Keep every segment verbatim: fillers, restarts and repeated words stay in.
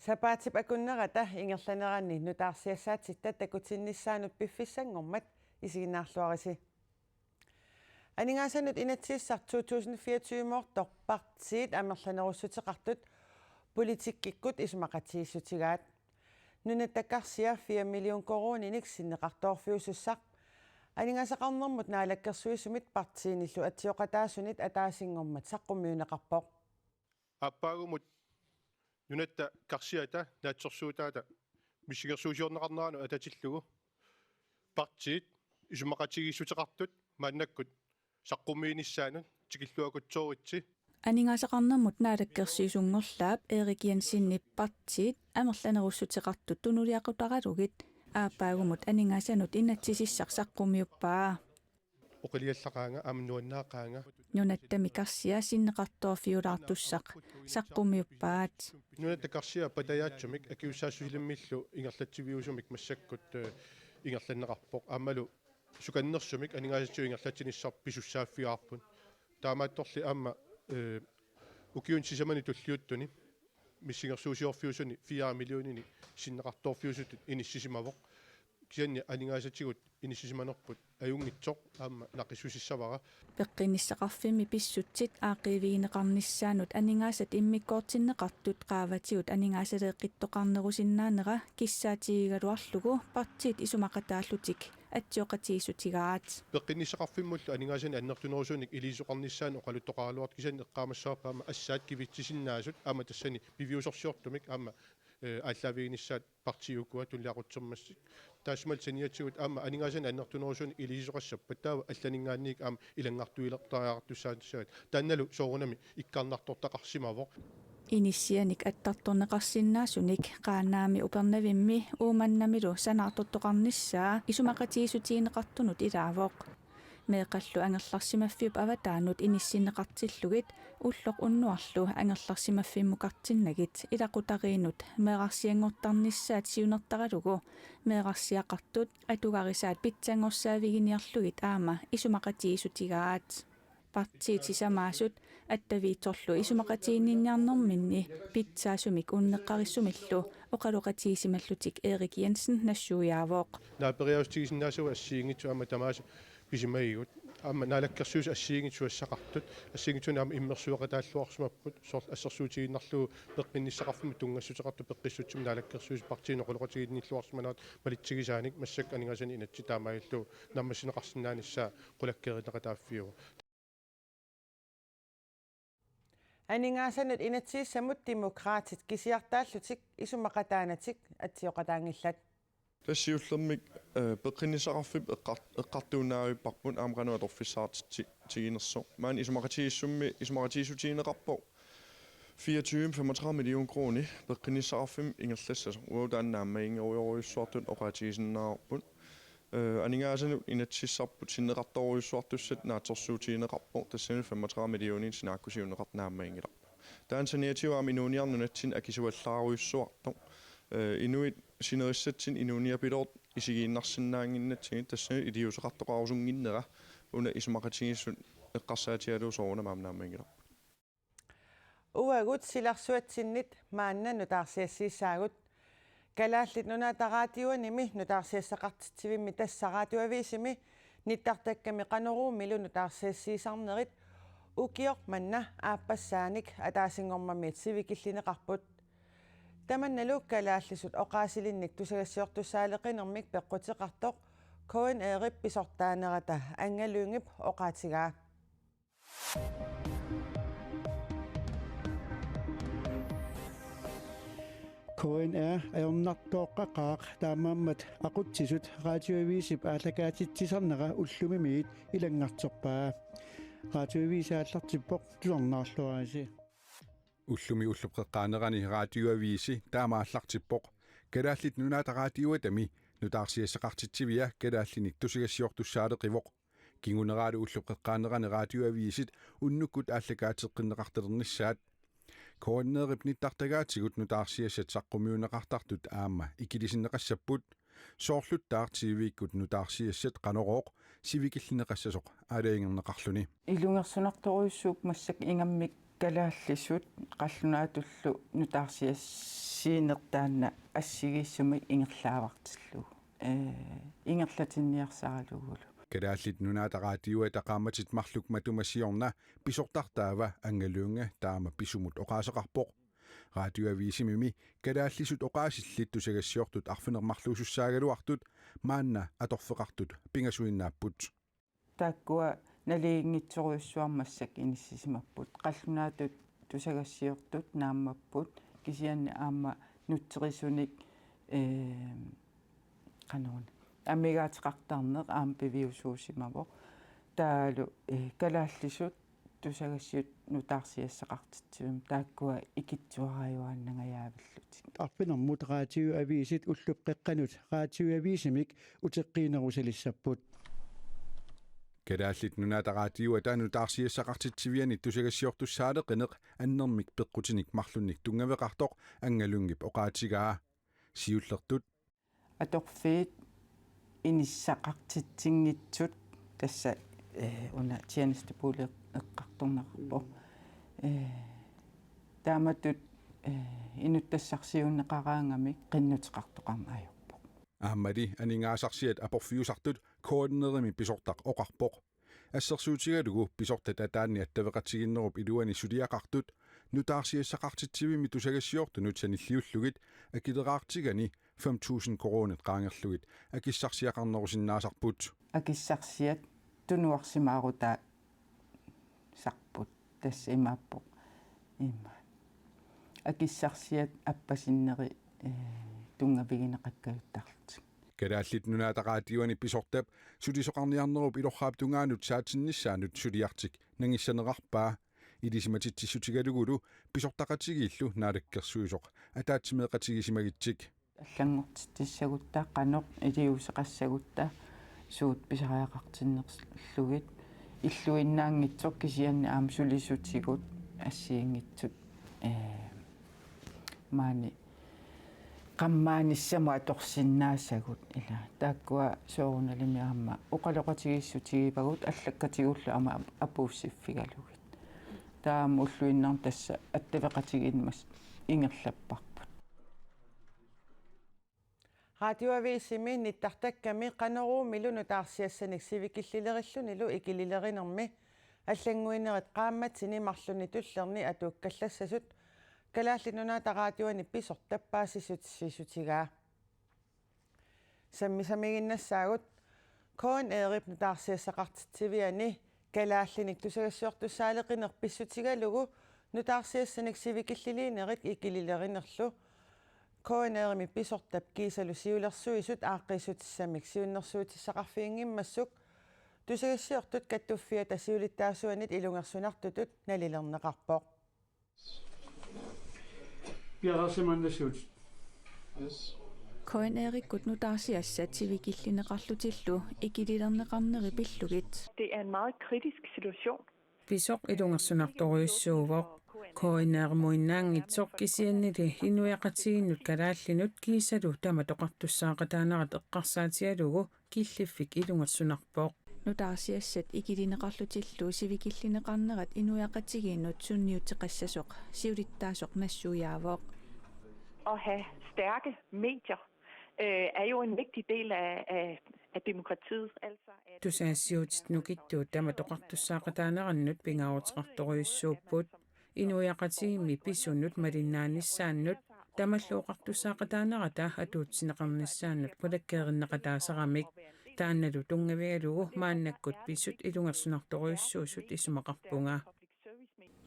Sapaatip akunnerata ingerlaneranni nutaarsiassaatitta takutinnissaanut piffissanngormat isiginnaarluarisi. Aningaasanut inatsisissaq to tusind fireogtyve-moortoq partiit amerlanerussuteqartut politikkikkut isumaqatigiissutigaat. Nunatta karsia fire million koruuninik sinneqartoorfiusussaq aningaasaqarnermut naalakkersuisumit partiinillu atsioqataasunit ataasinngormat saqqummiunneqarpoq. Aappaagumut nunatta karsiata naatsorsuutaata missingersuusiorneqarneranut atatillugu partiit isumaqatigiissuteqartut maannakkut saqqummiinissaannut tikilluakutsooritsi. Aningaasaqarnermut naalakkersuisunngorlaap Erik Jensenip partiit amerlanerussuteqartut tunuliaqutaralugit aappaagumut aningaasanut inatsisissaq saqqummiuppaa. Oqiliallaqaanga aamma nuannaaqaanga. Nunattami karsia sinneqartoorfiulaartussaq saqqummiuppaat. Nunatta karsia patajaatsumik akisussaassusilimmillu ingerlatsiviusumik massakkut, eh, ingerlanneqarpoq. Aammalu sukannersumik aningaasatigut ingerlatsinissaq pisussaaffigaarput. Taamaattorli aamma, eh, ukiuni sisamani tulliuttuni missingersuusiorfiusuni fire millioninik sinneqartoorfiusutut inissisimavoq. Kisianni aningaasatigut inissisimanerput ajunngitsoq aamma naqissusissavara. Peqqinnissaqarfimmi pissutsit aaqqiivigineqarnissaannut aningaasat immikkoortinneqartut qaavatigut aningaasaleeqqittoqarnerusinnaanera kissaatigigaluarlugu partiit isumaqataallutik atsioqatigiissutigaat. Peqqinnissaqarfimmullu aningaasanik annertunerusunik iliuuseqarnissaanut oqaluttoqaraluartoq, kisianni eqqaamassavarput aamma assaat kivitsisinnaasut aamma tassani piviusorsiortumik aamma, eh, aallaaviginissaat partiit ukua tunuliaqutsermassuk. Taassumalu saniatigut aamma aningaasanik annertunerusunik iliuuseqassappat taava allaninngaanniit aamma ilanngartuilertariaqartussaassavaat. Taannalu soorunami ikkarnartortaqarsimavoq. Inissianik attartorneqarsinnaasunik Qaanaami Upernavimmi Uummannamilu sanaartortoqarnissaa isumaqatigiissutigineqartunut ilaavoq. Meeqqallu angerlarsimaffiup avataanut inissinneqartillugit ulloq unnuarlu angerlarsimaffimmukkartinnagit ilaqutariinnut meerarsianngortarnissaat siunertaralugu meerarsiaqartut atugarisaat pitsanngorsaaffiginiarlugit aamma isumaqatigiissutigaat. Partiit sisamaasut attaviitsorlu isumaqatiginninniarnerminni pitsaasumik unneqqarissumillu oqaloqatigisimallutik Erik Jensen nassuiaavoq. Naaperiaaseqatigisinnaasavut assigiinngitsut aamma tamaasa pisimagigut. Aamma naalakkersuisut assigiinngitsut susassaqartut, assigiinngitsunik aamma immersueqataalluarsimapput, soorlu assersuutigiinnarlugu peqqinnissaqarfimmut tunngassuteqartut peqqissutsimut naalakkersuisut partiinut oqaloqatigiinnilluarsimanerat malitsigisaanik massakkut aningaasanik inatsit taamaalillutik naammassineqarsinnaanissaat qulakkeerineqataaffiuvoq. Aningaasanut inatsisissamut Demokraatit kisiartaallutik isumaqataanatik atsioqataanngillat. Tassa siullermik, eh, peqqinnissaqarfiup eqqar-, eqqartuinnaavipparput aamma qanoq atorfissaqartitsinersoq. Maani isumaqatigiissummi isumaqatigiissutigineqarpoq fireogtyve femogtredive million kroner peqqinnissaqarfimmik ingerlassasoq. Uagut taanna naammaginngerujorujussuartut oqaatigisinnaavarput. Eh, aningaasanut inatsisissarput sinneqartorujussuartussatut naatsorsuutigineqarpoq, tassani femogtredive millionit sinaakkusiunneqartut naammaginngilarput. Taanna saniatigut aamma inuuniarnut nunatsinni akisuallaarujussuartoq. Eh, inuit sinerissatsinnik inuuniapiloortut isigiinnarsinnaannginnatsigit tassani iliuuseqartoqarusunnginnera una isumaqatigiissut eqqarsaatigalugu soorunami aamma naammaginngilarput. Uagut silarsuatsinnit maanna nutaarsiassiissaagut. Kalaallit Nunaata Radioanimi nutaarsiassaqartitsivimmi tassa Radioavisimi nittartakkami Qanoruumilu nutaarsiassiisarnerit ukioq manna aappassaanik ataasinngormamiit sivikillineqarput. Tamannalu kalaallisut oqaasilinnik tusagassiortussaaleqinermik peqquteqartoq K N R-ip pisortaanerata Anga Lyngep oqaatigaa. K N R ajornartooqqaqaaq, taamaammat aqutsisut Radioavisip aallakaatitsisarnera ullumimiit ilanngarterpaa. Radioavisi aallartippoq, tusarnaarluarisi. Ullumi ullup qeqqaanerani Radioavisi taama aallartippoq. Kalaallit Nunaata Radioatami nutaarsiassaqartitsivia kalaallinik tusagassiortussaaleqivoq. Kinguneraalu ullup qeqqaanerani Radioavisit unnukkut aallakaateqqinneqartalernissaat. K N R-ip nittartagaatigut nutaarsiassat saqqummiunneqartartut aamma ikilisinneqassapput. Soorluttaaq T V-kkut nutaarsiassat Qanorooq sivikillineqassasoq aalajangerneqarluni. Ilungersunartorujussuupput massakkut ingammik kalaallisut qallunaatullu nutaarsiassiineq taanna assigiissumik ingerlaavartillugu. Ee, ingerlatinniarsaralugulu. Kalaallit Nunaata Raatiuata qaammatit marluk matuma siorna pisortartaava Annga Lynge taama pisumut oqaaseqarpoq. Raatiuaviisimimi kalaallisut oqaasillit tusagassiortut arfineq-marluusussaagaluartut maanna atorfeqartut pingasuinnaapput. Taakkua naliginngitsorujussuarmik massakkut inissisimapput. Qallunaatut tusagassiortut naammapput kisianni aamma nutserisunik, ee, qanoruna, amigaateqartarneq aamma piviusuusimavoq. Taavalu, ee, kalaallisut tusagassiut nutaarsiassaqartitsivimmi taakkua ikittuarajuaannangajaavillutik. Arfinermut raatiuaviisit ullup qeqqanut raatiuaviisimik uteqqiinerusaalissapput. Kalaallit Nunaata Raatiuata nutaarsiassaqartitsiviani tusagassiortussaaleqineq annermik peqqutinik marlunnik tunngaveqartoq Annga Lyngep oqaatigaa. Siullertut atorfiit inissaqartitsinngitsut tassa, ee, una tjenestebolig eqqartorneqarpoq. Ee, taamatut, ee, inuttassarsiuunneqaraangamik qinnuteqartoqarneq ajorpoq. Aammali aningaasarsiat aporfiusartut KNR-imi pisortaq oqarpoq. Assersuutigalugu pisortat ataanni attaveqatigiinnerup iluani suliaqartut nutaarsiassaqartitsivimmi tusagassiortunut sanilliullugit akileraartigani fem tusind koruunit qaangerlugit akissarsiaqarnerusinnaasarput. Akissarsiat tunuarsimaarutaasarput tassa imaappoq. Ima. Akissarsiat appasinneri, ee, tunngavigineqakkajuttarlutik. Kalaallit Nunaata Raatiuani pisortap sulisoqarniarnerup ilorraap tungaanut saatsinnissaanut suliartik nangissanerarpaa. Ilisimatitsissutigalugulu pisortaqatigiillu naalakkersuisoq ataatsimeeqatigisimagitsik. Allanngortitsissagutta qanoq iliuuseqassagutta suut pisariaqartinnerlugit illuinnaanngitsoq kisianni aamma sulisutigut assigiinngitsut, ee, maani qammaanissamut atorsinnaasagut ila. Taakkua soorunalimi aamma oqaloqatigiissutigivagut allakkatigullu aamma apuussiffigalugit. Taama ulluinnarni tassa attaveqatigiinneq ingerlapparput. Radioavisimi nittartakkami Qanoruumilu nutaarsiassanik sivikillilerillunilu ikililerinermi allannguinerit qaammatini marlunni tullerni atuukkallassasut Kalaallit Nunaata Raatiuani pisortap paasissutissutigaa. Sammisamiginnassaagut. KNR-ip nutaarsiassaqartitsiviani kalaallinik tusagassiortussaaleqineq pissutigalugu nutaarsiassanik sivikilliliinerit ikililerinerlu KNR-imi pisortap kiisalu siulersuisut aaqqiissutissamik siunnersuutissaqarfiginngimmassuk tusagassiortut kattuffiata siulittaasuanit ilungersunartutut nalilerneqarpoq. Piareersimaannassuutit. Yes. KNR-ikkut nutaarsiassat sivikillineqarlutillu ikililerneqarneri pillugit. Det er en meget kritisk situation. Pisoq ilungersunartorujussuuvoq. KNR-muinnaanngitsoq kisiannili inuiaqatigiinnut kalaallinut kiisalu tamatoqartussaaqataanerat eqqarsaatigalugu killiffik ilungersunarpoq. Nutaarsiassat ikilineqarlutillu sivikillineqarnerat inuiaqatigiinnut sunniuteqassasoq siulittaasoq nassuiaavoq. At have stærke medier, øh, er jo en vigtig del af, af, af demokratiet. Altså, at tusagassiuutit nukittuut tamatoqartussaaqataanerannut pingaaruteqartorujussuupput. Inuiaqatigiimmi pisunut malinnaanissaannut tamallu oqartussaaqataanerata atuutsinneqarnissaannut qulakkeerinneqataasaramik. Taannalu tunngavigalugu maannakkut pisut ilungersunartorujussuusut isumaqarpunga.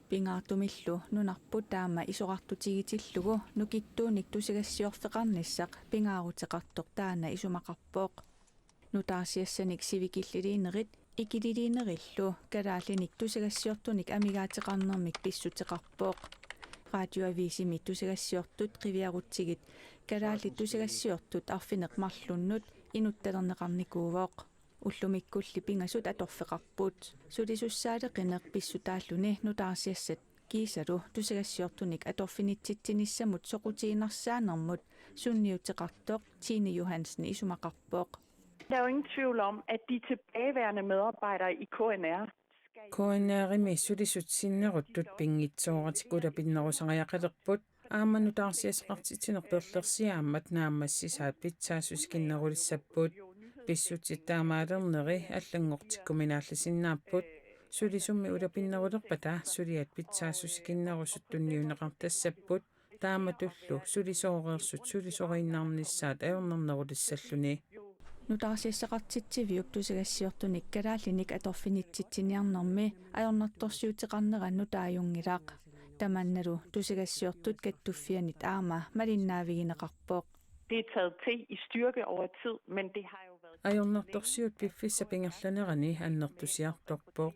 Pingaartumillu nunarput taama isorartutigitillugu nukittuunik tusagassiorfeqarnissaq pingaaruteqartoq taanna isumaqarpoq. Nutaarsiassanik sivikilliliinerit ikililiinerillu kalaallinik tusagassiortunik amigaateqarnermik pissuteqarpoq. Radioavisimi tusagassiortut qiviarutsigit kalaallit tusagassiortut arfineq-marlunnut inuttalerneqarnikuuvoq. Ullumikkulli pingasut atorfeqarput. Sulisussaaleqineq pissutaalluni nutaarsiassat kiisalu tusagassiortunik atorfinitsitsinissamut soqutiginnarsaanermut sunniuteqartoq Tine Johansen isumaqarpoq. Der er jo ingen tvivl om, at de tilbageværende medarbejdere i KNR K N R-imi sulisut sinneruttut pinngitsooratik ulapinnerusariaqalerput, aamma nutaarsiassaqartitsineq perlersiaammat naammassisaat pitsaassusikinnerulissapput. Pissutsit taamaalerneri allanngortikkuminaallasinnaapput. Sulisummi ulapinnerulerpata suliat pitsaassusikinnerusut tunniunneqartassapput. Taamatullu sulisooreersut sulisoriinnarnissaat ajornarnerulissalluni. Nutaarsiassaqartitsiviup tusagassiortunik kalaallinik atorfinitsitsiniarnermi ajornartorsiuteqarnera nutaajunngilaq. Tamannalu tusagassiortut kattuffiannit aamma malinnaavigineqarpoq. Det er taget til i styrke over tid, men det har jo været... Ajornartorsiut piffissap ingerlanerani annertusiartorpoq.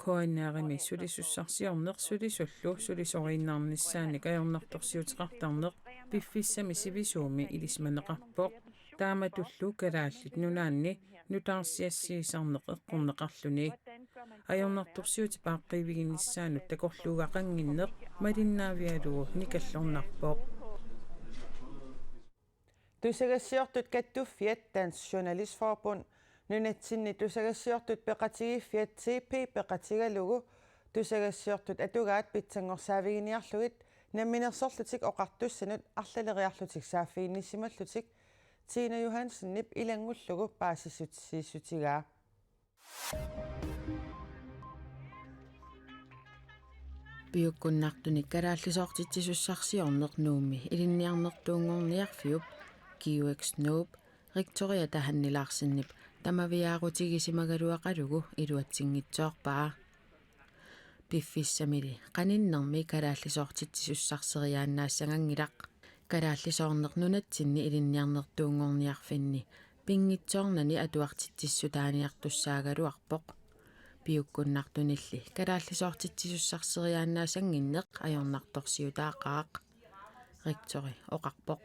K N R-imi sulisussarsiorneq sulisullu sulisoriinnarnissaanik ajornartorsiuteqartarneq piffissami sivisuumi ilisimaneqarpoq. Taamatullu Kalaallit Nunaanni nutaarsiassiisarneq eqqorneqarluni. Ajornartorsiutip aaqqiiviginissaanut takorluugaqannginneq malinnaavigalugu nikallornarpoq. Tusagassiortut kattuffiat Dansk Journalistforbund, nunatsinni tusagassiortut peqatigiiffiat T P peqatigalugu, tusagassiortut atugaat pitsanngorsaaffiginiarlugit Namminersorlutik Oqartussanut arlaleriarlutik saaffiginnissimallutik Tine Johansenip ilanngullugu paasissutissiissutigaa. Piukkunnartunik kalaallisoortitsisussarsiorneq Nuummi ilinniarnertuunngorniarfiup G U X Nuup rektoriata Hanne Larsenip tamaviaarutigisimagaluaqalugu iluatsinngitsoorpaa. Piffissamili qaninnermi kalaallisoortitsisussarsioriaannaassaganngilaq. Kalaallisoorneq nunatsinni ilinniarnertuunngorniarfinni pinngitsoornani atuartitsissutaaniartussaagaluarpoq. Piukkunnartunilli kalaallisoortitsisussarsioriaannaasannginneq ajornartorsiutaaqaaq, rektori oqarpoq.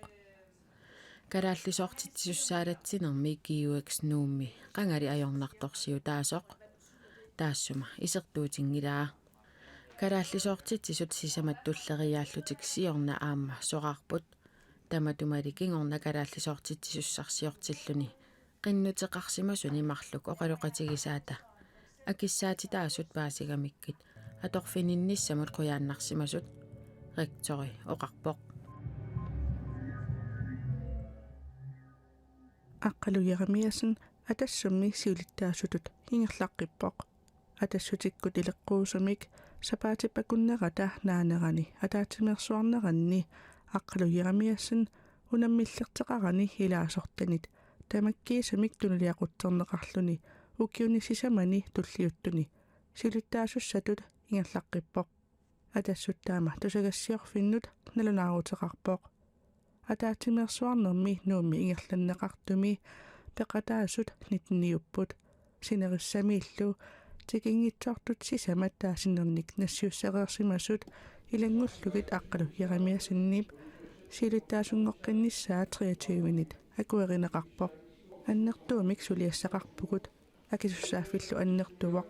Kalaallisoortitsisussaallatsinermi G U X Nuummi qangali ajornartorsiutaasoq taassuma isertuutinngilaa. Kalaallisoortitsisut sisamat tulleriiaallutik siorna aamma soraarput. Tamatumali kingorna kalaallisoortitsisussarsiortilluni qinnuteqarsimasuni marluk oqaloqatigisaata akissaatitaasut paasigamikkit atorfininnissamut qujaannarsimasut, rektori oqarpoq. Aqqaluk Jeremiassen Atassummi siulittaasutut ingerlaqqippoq. Atassutikkut ileqquusumik sapaatip akunnerata naanerani ataatsimeersuarneranni Aqqaluk Jeremiassen unammillerteqarani ilaasortanit tamakkiisumik tunuliaqutserneqarluni ukiuni sisamani tulliuttuni siulittaasussatut ingerlaqqippoq. Atassut taama tusagassiorfinnut nalunaaruteqarpoq. Ataatsimeersuarnermi Nuummi ingerlanneqartumi peqataasut nitteniupput. Sinerissamiillu tikinngitsoortut sisamat taasinnernik nassiussereersimasut ilanngullugit Aqqaluk Jeremiassenip siulittaasunngoqqinnissaa treogtyvenit akuerineqarpoq. Annertuumik suliassaqarpugut, akisussaaffillu annertuvoq.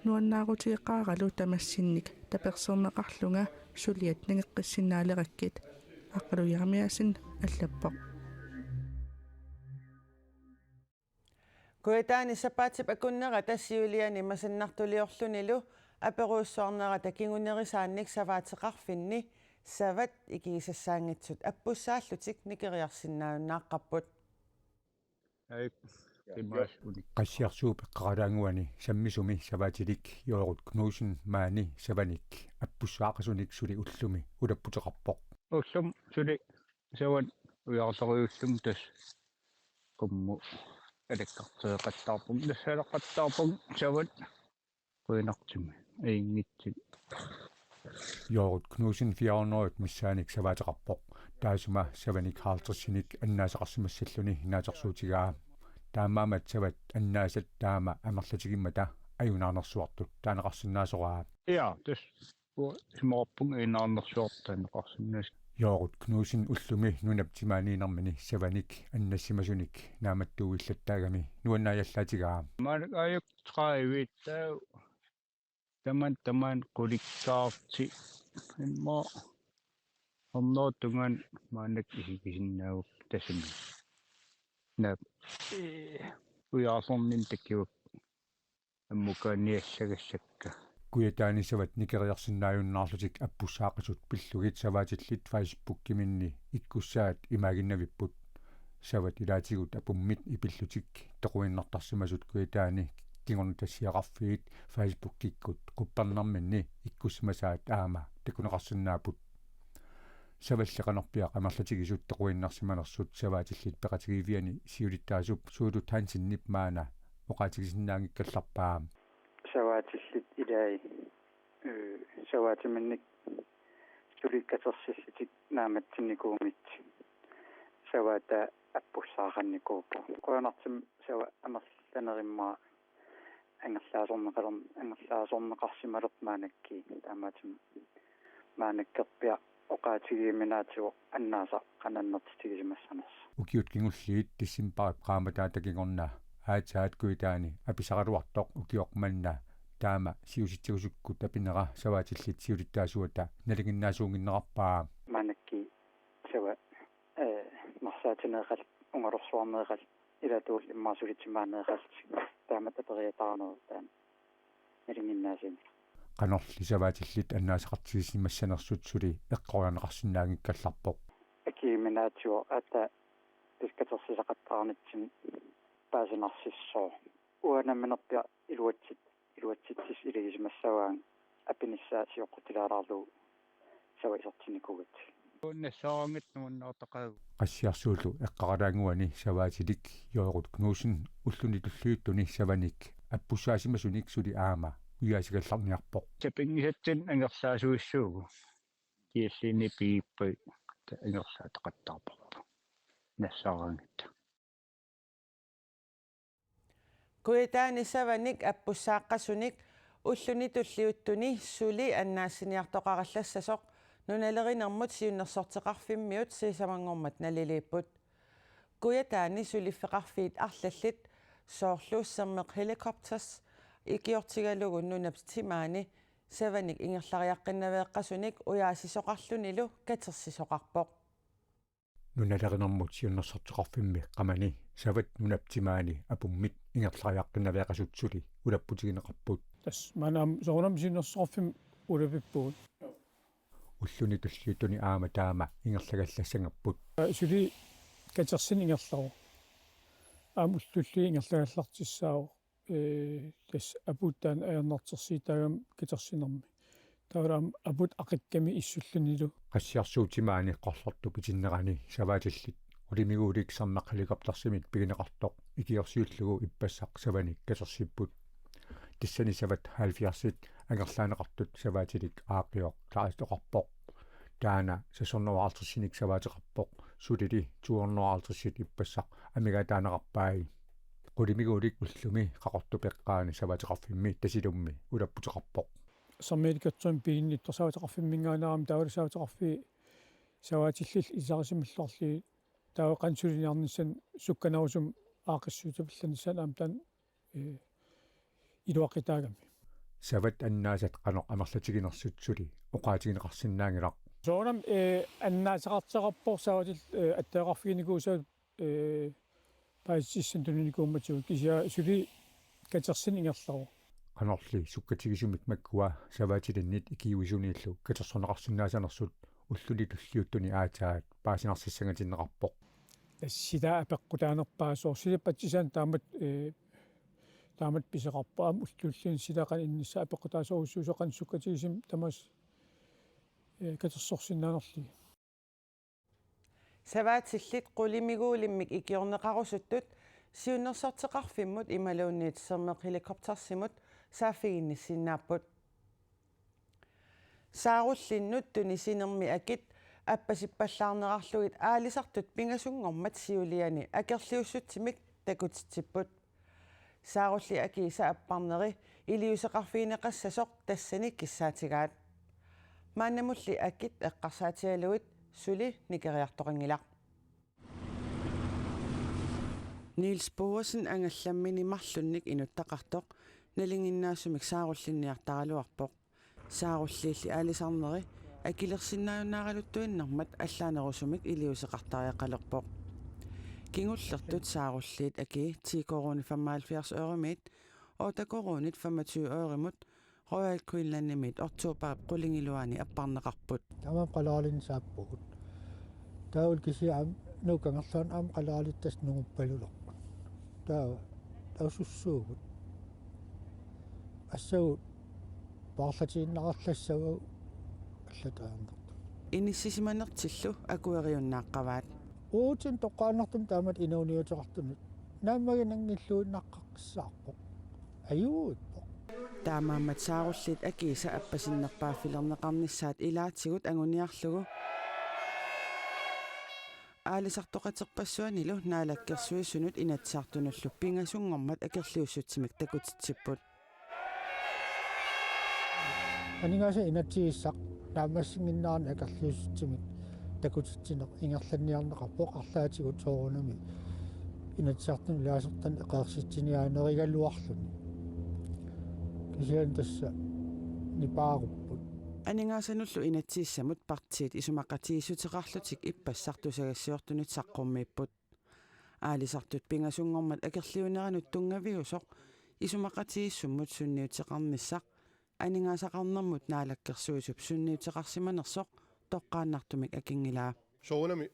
Nuannaaruteqaaralu tamassinnik taperserneqarlunga suliat nangeqqissinnaaleqakkit, Aqqaluk Jeremiassen allappoq. Kujataani sapaatip akunnerata siuliani masannartuliorlunilu aperujussuarnerata kingunerisaannik savaateqarfinni savat ikigisassaanngitsut appussaallutik nikeriarsinnaajunnaaqqapput. Ai, kimaas unik. Qassiarsuup eqqaqalaannguani sammisumi savaatilik Joorut Knudsen maani savanik appussaaqasunik suli ullumi ulapputeqarpoq. Ullumi suli savat ujaarleriullumi tassa qummut alakkartereqattaarpunga, nassaleqattaarpunga savat. Qujanartumik ajunngitsunik. Joorut Knudsen fire hundrede missaanik savaateqarpoq. Taassuma savanik halvtredsinik annaasaqarsimassalluni naatsorsuutigaa. Taamaammat savat annaasat taama amerlatigimmata ajunaarnersuartut taaneqarsinnaasoraa. Ja, tassa uanga isumaqarpunga ajunaarnersuartut taaneqarsinnaasut. Joorut Knudsen ullumi nunap timaaniinermini savanik annassimasunik naammattuuillattaagami nuannaajallaatigaa. Maannakkut aajuku tredive taava taman taman qulikkaarti. Immaqa ornootungan maannakkut isigisinnaagakku tassami. Naap. Ee, ujaarlerninni takkivakka. ammukaaniallagassakka. Kujataani savat nikeriarsinnaajunnaarlutik appussaaqisut pillugit savaatillit Facebookiminni ikkussaat imaaginnavipput. Savat ilaatigut apummit ipillutik toquinnartarsimasut Kujataani kingornatassiaqarfiit Facebookikkut quppernerminni ikkussimasaat aamma takuneqarsinnaapput. Savalli qanorpiaq amerlatigisut toquinnarsimanersut savaatillit peqatigiiffianni siulittaasup Suulut Hansenip maanna oqaatigisinnaanngikkallarpaa. Savaatillit ilai, eh, savaatiminnik suli katersillutik naammassinnikuummata savaata appussaaqannikuupput. Qujanartumik sava amerlanerumaarpoq angerlaasorneqalerm-, angerlaasorneqarsimalerpoq maannakkut, taamaattumik maannakkorpiaq oqaatigiuminaatigut annaasaq qanoq annertutigisimassanersoq. Ukiut kingulliit decembarip qaammataata kingorna aatsaat Kujataani apisaraluartoq ukioq manna taama siusitsigusukkut apinera savaatillit siulittaasuata nalinginnaasuunnginnerarpaa. Maannakkut sava, eh, narsaatineeqalerpoq, ungalersuarneeqalerpoq, ilaatigullu immaqa suli timaaneeqalerpoq, taamatut aperiataarnerup taanna nalinginnaasuunik. Qanorli savaatillit annaasaqartigisimassanersut suli eqqoriarneqarsinnaanngikkallarpoq. Akiuminaatigut aatsaat tassa katersisaqattaarnitsinni paasinarsissooq. Uanga namminerpiaq iluatsit-, iluatsitsisut ilagisimassavaannga apinissaa sioqqutilaarlugu sava isertinnikuugatsigu. Uunnassooranngit nuannaartaqaagut. Qassiarsuullu eqqaralaannguani savaatilik Jorut Knudsen ulluni tulliuttuni savanik appussaassimasunik suli aamma ujaasigallarniarpoq. Sapinngisatsinnik angerlaasuissuugut. Kialliini piippai angerlaataqattaarparput. Nassaaranngitsoq. Kujataani savanik appussaaqqasunik ulluni tulliuttuni suli annaassiniartoqarallassasoq nunalerinermut siunnersorteqarfimmiut sisamanngormat naliliipput. Kujataani suliffeqarfiit arlallit soorlu Sermeq Helicopters ikiortigalugu nunap timaani savanik ingerlariaqqinnaveeqqasunilu ujaasisoqarlunilu katersisoqarpoq. Nunalerinermut siunnersorteqarfimmi qamani savat nunap timaani apummit ingerlariaqqinnaveeqqasut suli ulapputigineqarput. Tassa maanna aamma soorunami siunnersorteqarfimmi ulapippugut. Ulluni tulliuttuni aamma taama ingerlagallassangapput. Suli katersineq ingerlavoq. Aamma ulluni ingerlagallartussaavoq. Ee, tassa aput taanna ajornartorsiutaagami katersinermi. Taavalu aamma aput aqikkami issullunilu. Qassiarsuup timaani Qorlortup itinnerani savaatillit qulimiguulik Sermeq Helicoptersimit pigineqartoq ikiorsiullugu ippassaq savanik katersipput. Tassani savat halvfjerdsit angerlaaneqartut savaatilik aaqqioq klaaritoqarpoq. Taanna seks hundrede og halvtredsinik savaateqarpoq, sulili to hundrede og halvtredsit ippassaq amigaataaneqarpai. Qulimiguulik ullumi Qaqortup eqqaani savaateqarfimmi Tasiilummi ulapputeqarpoq. Sermeq Helicopterimik piginnittoq savaateqarfimminngaanniit aamma taavalu savaateqarfiit savaatillillu ilisarisimalluarlugit taava qanoq suliniarnissaanut sukkanerusumik aaqqissuussapallannissaanut aamma taanna, ee, iluaqutaagami. Savat annaasat qanoq amerlatiginersut suli oqaatigineqarsinnaanngilaq. Soorunami, ee, annaasaqartoqarpoq savaatillit, ee, attaveqarfiginikuusagut, ee, paasissutissanik tuninikuummatigut, kisianni suli katersineq ingerlavoq. Qanorli sukkatigisumik makkua savaatilinnit ikiuisuniillu katersorneqarsinnaasanersut ulluni tulliuttuni aatsaat paasinarsissangatinneqarpoq. Tassa sila apeqqutaanerpaasooq, suli patsisaanik taamatut, ee, taamatut pisoqarpoq, aamma ulluni tulliuttuni sila qanoq innissaa apeqqutaasorujussuusoq qanoq sukkatigisumik tamaasa, ee, katersorsinnaanerlugit. Savaatillit qulimiguulimmik ikiorneqarusuttut siunnersorteqarfimmut imaluunniit Sermeq Helicoptersimut saaffiginnissinnaapput. Saarullinnut tunisinermi akit appasippallaarnerarlugit aalisartut pingasunngormat siuliani akerliussutsimik takutitsipput. Saarulliit akiisa apparneri iliuuseqarfigineqassasoq tassani kissaatigaat. Maannamulli akit eqqarsaatigalugit suli nikeriartoqanngilaq. Niels Boesen angallammini marlunnik inuttaqartoq nalinginnaasumik saarullinniartaraluarpoq. Saarulliilli aalisarneri akilersinnaajunnaaraluttuinnarmat allaanerusumik iliuuseqartariaqalerpoq. Kingullertut saarulliit akii ti koruunit femoghalvfjerds øremiit otte koruunit femogtyve ørimut Royal Greenlandimit oktoberip qulingiluaani apparneqarput. Tamanna qaleralinni saappugut. Taava kisianni Nuup Kangerluani aamma qaleralittasi nunguppalulerput. Taava taava sussuugut. Assavut paarlatiinnararlassavagut allatut ajornartumik. Inissisimanertillu akueriunnaaqqavaat. Uagutsinnut toqqaannartumik taamatut inuuniuteqartunut naammaginanngilluinnaqqaqqissaarpoq. Ajuuippoq. Taamaammat Saarulliit akiisa appasinnerpaaffilerneqarnissaat ilaatigut anguniarlugu aalisartoqaterpassuanilu Naalakkersuisunut Inatsisartunullu pingasunngormat akerliussutsimik takutitsipput. Aningaasat inatsisissaq naammassinnginnerani akerliussutsimik takutitsineq ingerlanniarneqarpoq arlaatigut soorunami Inatsisartuni ilaasortanik eqeersitsiniaanerugaluarluni. Kisianni tassa nipaarupput. Aningaasanullu inatsisissamut partiit isumaqatigiissuteqarlutik ippassaq tusagassiortunit saqqummiipput. Aalisartut pingasunngormat akerliuneranut tunngaviusoq isumaqatigiissummut sunniuteqarnissaq aningaasaqarnermut Naalakkersuisup sunniuteqarsimanersoq toqqaannartumik akinngilaa. Soorunami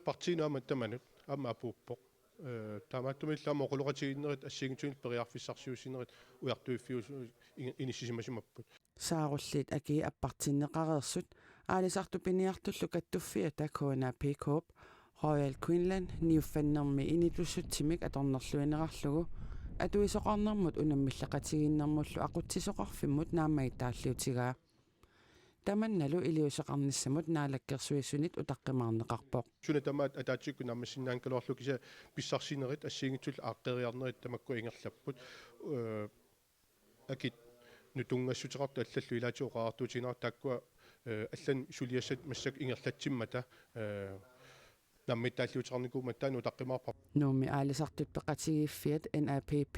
partiinut aamma tamanut aamma apuuppoq. Ee, taamaattumillu aamma oqaloqatigiinnerit assigiinngitsunillu periarfissarsiuussinerit ujartuiffiusu-, in-, inissisimasimapput. Saarulliit akii appartinneqareersut aalisartut piniartullu kattuffiata K N A P K-p Royal Greenland niuffannermi initussutsimik atornerluinerarlugu atuisoqarnermut unammilleqatigiinnermullu aqutsisoqarfimmut naammagittaalliutigaa. Tamannalu iliuuseqarnissamut Naalakkersuisunit utaqqimaarneqarpoq. Suna tamaat ataatsikkut naammassinnaanngikkaluarlugu kisianni pissarsinerit assigiinngitsullu aaqqeriarnerit tamakku ingerlapput. Ee, akit nutungassuteqartut allallu ilaatigut oqariartuutigineqartut taakkua, ee, allanut suliassat massakkut ingerlatsimmata, ee, naammagittaalliuteqarnikuummat taanna utaqqimaarparput. Nuummi aalisartut peqatigiiffiat N A P P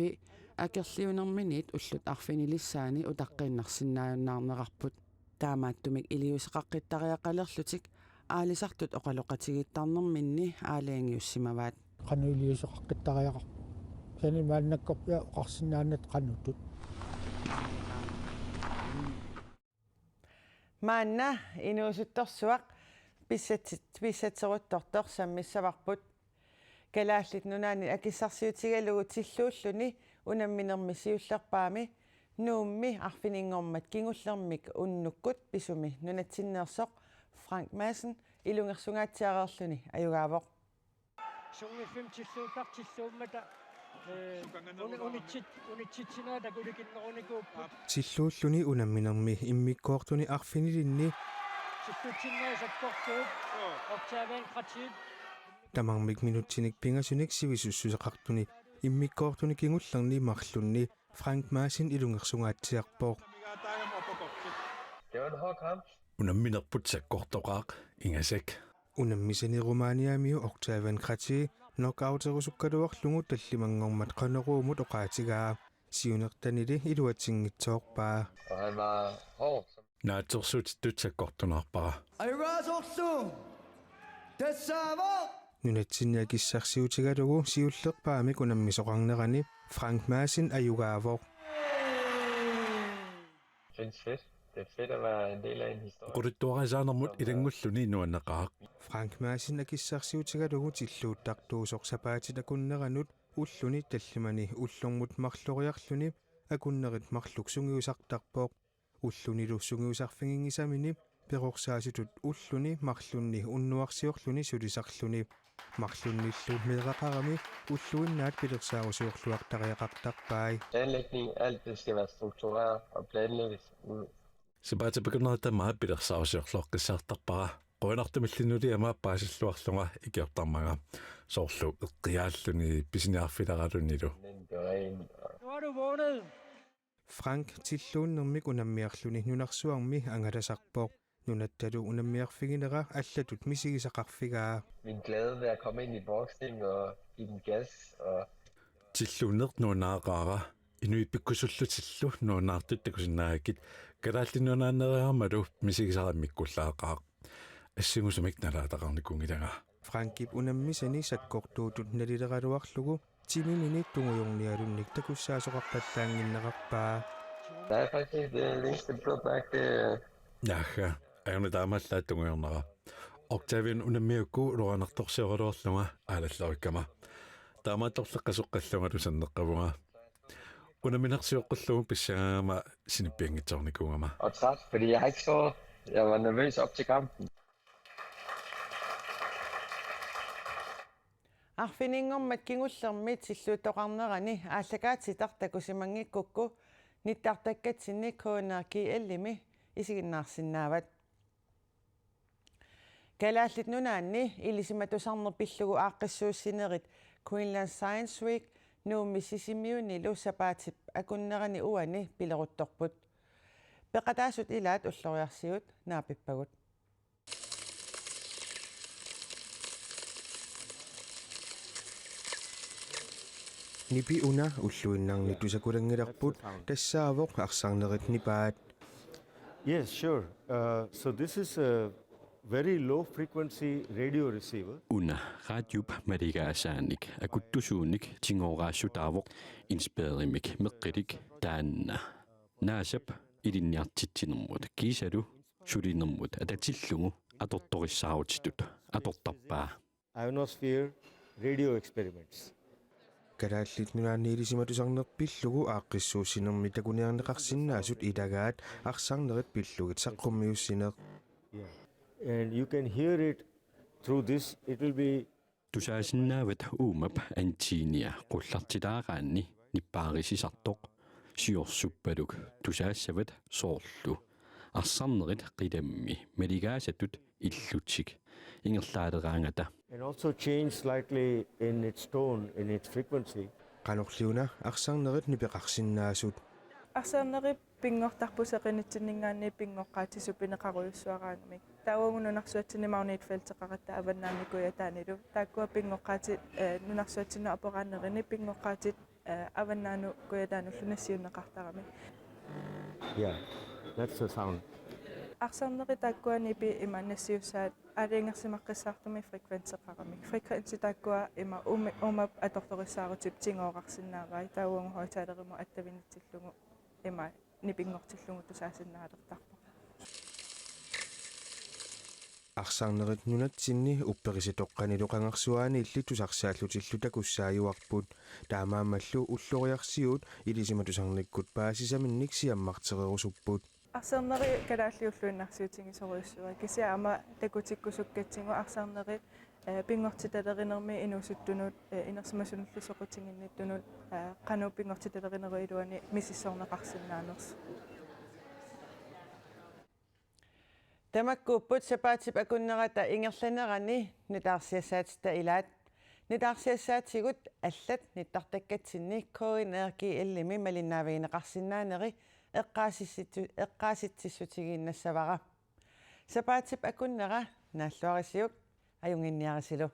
akerliunerminiit ullut arfinilissaanni utaqqiinnarsinnaajunnaarnerarput. Taamaattumik iliuuseqaqqittariaqalerlutik aalisartut oqaloqatigiittarnerminni aalajangiussimavaat. Qanoq iliuuseqaqqittariaqarpoq? Kisianni maannakkorpiaq oqarsinnaannat qanoq ittut? Maanna inuusuttorsuaq pissatsit-, pissatseruttortoq sammissavarput. Kalaallit Nunaanni akissarsiutigalugu tilluulluni unamminermi siullerpaami Nuummi arfininngormat kingullermik unnukkut pisumi nunatsinneersoq Frank Madsen ilungersungaatsiareerluni ajugaavoq. Sungiuffimmi tilluuttartilluummata, ee, uni-, unitsit-, unitsitsinerit takulikinnerunikuupput. Tilluulluni unamminermi immikkoortuni arfinilinni. Tilluutsinnerit sakkortuut, Octavian Kratjep. Tamarmik minutsinik pingasunik sivisussuseqartuni immikkoortuni kingullerni marlunni Frank Madsen ilungersungaatsiarpoq. Unamminerput sakkortoqaaq ingasak. Unammisani Rumæniamiu Octavian Kratji knockouterusukkaluarlugu tallimanngormat Qanoruumut oqaatigaa. Siunertanili iluatsinngitsoorpaa. Og han var hård. Naatsorsuutittut sakkortunaarpara. Ajugaasarlu tassaavoq. Nunatsinni akissarsiutigalugu siullerpaamik unammisoqarnerani Frank Madsen ajugaavoq. Synes fedt. Det er fedt at være en del af en historie. Oqaluttuarisaanermut ilanngulluni nuanneqaaq. Frank Madsen akissarsiutigalugu tilluuttartuusoq sapaatit akunneranut ulluni tallimani ullormut marloriarluni akunnerit marluk sungiusartarpoq. Ullunilu sungiusarfiginngisamini perorsaasutut ulluni marlunni unnuarsiorluni sulisarluni. Marlunnillu meeraqarami ulluinnaat pilersaarusiorluartariaqartarpai. Planlægning, alt det skal være struktureret og planlægges ud. Sapaatip akunnerata tamaat pilersaarusiorluaqqissaartarpara. Qujanartumilli nuliama paasilluarlunga ikiortarmanga. Soorlu eqqiaalluni pisiniarfileralunilu. Den gør en, og Nu har du vundet. Frank tilluunnermik unammiarluni nunarsuarmi angalasarpoq. Nunattalu unammiarfiginera allatut misigisaqarfigaa. Min glæde ved at komme ind i boksning og give den gas. Og tilluunneq nuannaaqaara, inuit pikkusullutillu nuannaartut takusinnaagakkit Kalaallit Nunaanneeriaramalu misigisara immikkuullaaqaaq. Assingusumik nalaataqarnikuunngilanga. Frankip unammisani sakkortuutut nalileraluarlugu Timimini tungujornialunnik takussaasoqarpallaannginnerarpaa. Der er faktisk øh, links til blå bag, det er Naagga, ajornaq taamaallaat tungujornera. Octavian unammiukku ulorianartorsioraluarlunga aalallarikkama. Taamaattorleqqasoqqallunga tusanneqqavunga. Unamminarsioqqullugu pissagaangama sinippianngitsoornikuugama. Og træt, fordi jeg har ikke sovet. Jeg var nervøs op til kampen. Arfininngormat kingullermi tilluuttoqarnerani aallakaatitaq takusimanngikkukku nittartakkatsinni K N R G L-imi isiginnaarsinnaavat. Kalaallit Nunaanni ilisimatusarneq pillugu aaqqissuussinerit Greenland Science Week Nuummi Sisimiunilu sapaatip akunnerani uani pileruttorput. Peqataasut ilaat ulloriarsiut naapippagut. Nipi una ulluinnarni tusakulanngilarput tassaavoq arsarnerit nipaat. Yes, sure. Uh, so this is a very low frequency radio receiver. Una radiup maligaasaanik akuttusuunik tigooraassutaa-voq, indspaderimik meqqilik taanna. Naasap ilinniartitsinermut kiisalu sulinermut atatillugu atortorissaarutitut atortarpaa. Ionosphere radio experiments. Kalaallit Nunaanni ilisimatusarneq pillugu aaqqissuussinermi takuniarneqarsinnaasut ilagaat arsarnerit pillugit saqqummiussineq. Yeah. And you can hear it through this. It will be Tusaasinnaavat uumap antennia qullartilaaraanni nippaarissisartoq. Siorsupaluk tusaassavat soorlu arsarnerit qilammi maligaasatut illutik ingerlaaleraangata. And also change slightly in its tone, in its frequency. Qanorliuna arsarnerit nipeqarsinnaasut. Arsarnerit pinngortarput seqinitsinninngaanniit pinngoqqaatit supineqarujussuaraangamik. Taava uagut nunarsuatsinni magnetfelteqaratta avannaani kujataanilu. Taakkua pinngoqqaatit eh, nunarsuatsinnut aporaanerini pinngoqqaatit eh, avannaanut kujataanullu nassiunneqartaramik. Yeah, that's the sound. Arsarnerit taakkua nipi ima nassiussaat aalajangersimaqqissaartumik frekvenseqaramik. Frekvensi taakkua ima uumi-, uumap atortorissaarutip tigoorarsinnaavai. Taava uagut højttalerimut attavinitsillugu ima nipinngortillugu tusaasinnaalertarpoq. Arsarnerit nunatsinni upperisatoqqanilu qangarsuaaniilli tusarsaallutillu takussaajuarput. Taamaammallu ulloriarsiut ilisimatusarnikkut paasisaminnik siammartererusupput. Arsarnerit kalaallit ulluinnarsiutigisorujussuuaat. Kisianni aamma takutikkusukkatsigu arsarnerit eh, pinngortitalerinermi inuusuttunut eh, inersimasunullu soqutiginnittunut eh, qanoq pinngortitalerinerup iluani misissorneqarsinnaanersoq. Tamakkuupput sapaatip akunnerata ingerlanerani nutaarsiassaatitta ilaat. Nutaarsiassaatigut allat nittartakkatsinni K N R G L-imi malinnaavigineqarsinnaaneri eqqaasissitsu-, eqqaasitsissutigiinnassavara. Sapaatip akunnera naalluarisiuk, ajunnginniarisilu.